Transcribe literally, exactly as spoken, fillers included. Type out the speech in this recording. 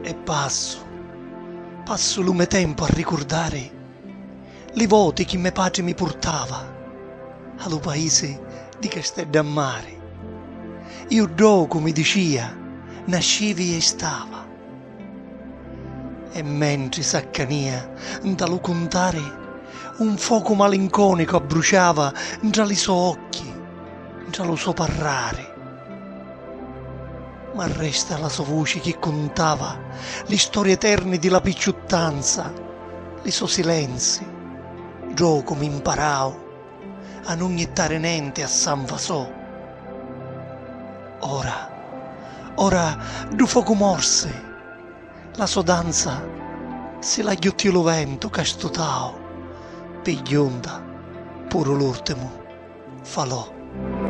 E passu, passu lu me tempu a ricurdari li voti chi me patri mi purtava a lu paisi di Casteddammari. Iu ddocu, mi dicia, nascivi e stava. E mentri s'accanìa nta lu cuntari, un focu malinconicu abbruciava ntra li so occhi, ntra lu so parrari. Ma resta la so vuci chi cuntava li storii eterni di la picciuttanza, li so silenzi, ddocu mi mparau a nun jittari nenti a sanva so. Ora, ora ddu focu morsi, la so danza si la ghiuttìu lu ventu ca stutau, pi junta puru l'urtimu falò.